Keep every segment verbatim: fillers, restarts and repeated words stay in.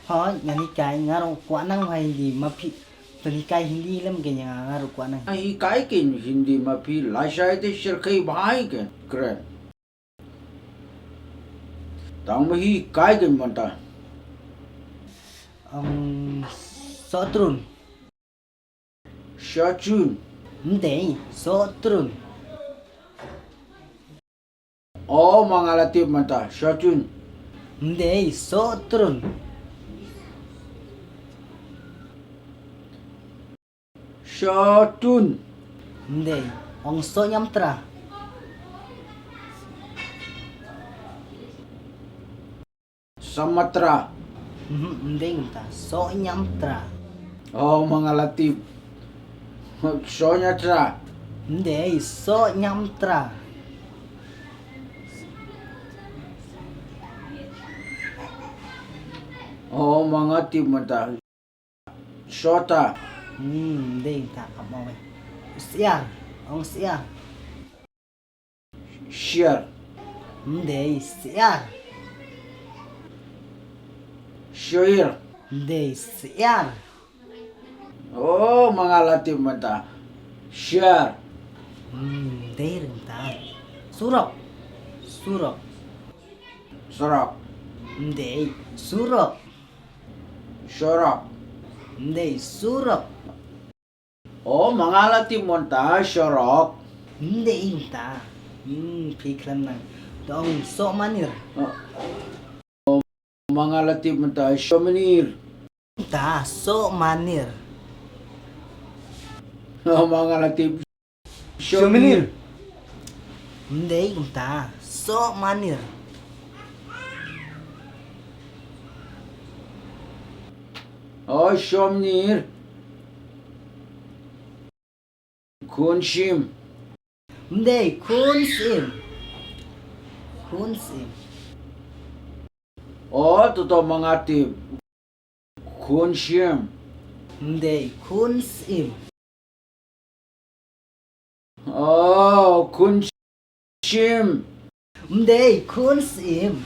Hooid, ngan hikai, nga ruh kwah nang bha Hindi, ma phi pynhikai Hindi lem kein ïa nga, nga ruh kwah nang. Hikai kein Hindi, ma phi lashai te shyrkhei bha hi kein, kren. Tang ma hikai kein mynta. Ong, sohtrun. Shachun. Ym dei, sohtrun. O, ma nga la tip mynta, shachun. Ym dei, sohtrun. Shachun. Ym dei, ong sohñiamtra. Samatra. Mhm, ym dei mynta, sohñiamtra. O, ma nga la tip. Sohñiatra. Ym dei, sohñiamtra. O, ma nga tip mynta. Sota. Hmm, ym dei mynta, ap mo wei. Syiar, ong syiar. Syiar. Ym dei, syiar. Syiar. Ym dei, syiar. O, ma nga la tip mynta. Syiar. Hmm, ym dei mynta. Surok. Surok. Surok. Ym dei, surok. Surok. Ym dei, surok. O, ma nga la tip mynta, surok. Ym dei mynta. Hmm, phi khlem nang. Dang sohmanir. O, ma nga la tip mynta, sohmanir. Mynta, sohmanir. O, ma nga la tip. Sohmanir. Ym dei mynta, sohmanir. O, sohmanir. Khun syiem. Ym dei, khun syiem. Khun syiem. O, to to ma nga tip. Khun syiem. Ym dei, khun syiem. O, khun syiem. Ym dei, khun syiem.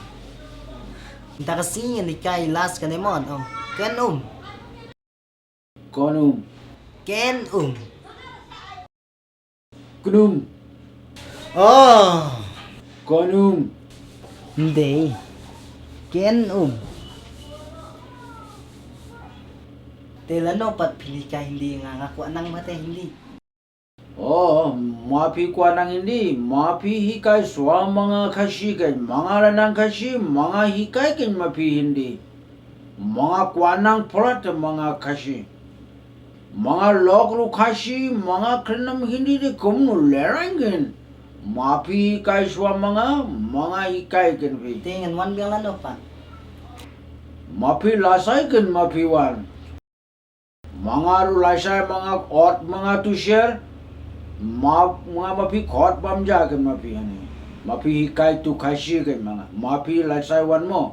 Mynta ka sngi ngan hikai last kane mo, ong. Ken um. Kon um. Ken um. Knum. O. Kon um. Ym dei. Ken um. Te lano pat phi hikai Hindi ïa nga, nga kwah nang bha te Hindi. O, ma phi kwah nang Hindi, ma phi hikai shuwa ma nga Khasi kein, ma nga la nang Khasi, ma nga hikai kein ma phi Hindi. Ma nga kwah nang palat ma nga Khasi. Ma nga lok ruh Khasi, ma nga kren Hindi te kumno lehrain kein. Ma phi hikai shuwa ma nga, ma nga hikai kein phi. Te ngan wan biang lano pat. Ma phi lashai kein ma phi wan. Ma nga ruh lashai ma nga ot ma nga tu sher. Ma nga ma phi khot bam ja kein ma phi hangne. Ma phi hikai tu Khasi kein ma nga. Ma phi lashai wan mo.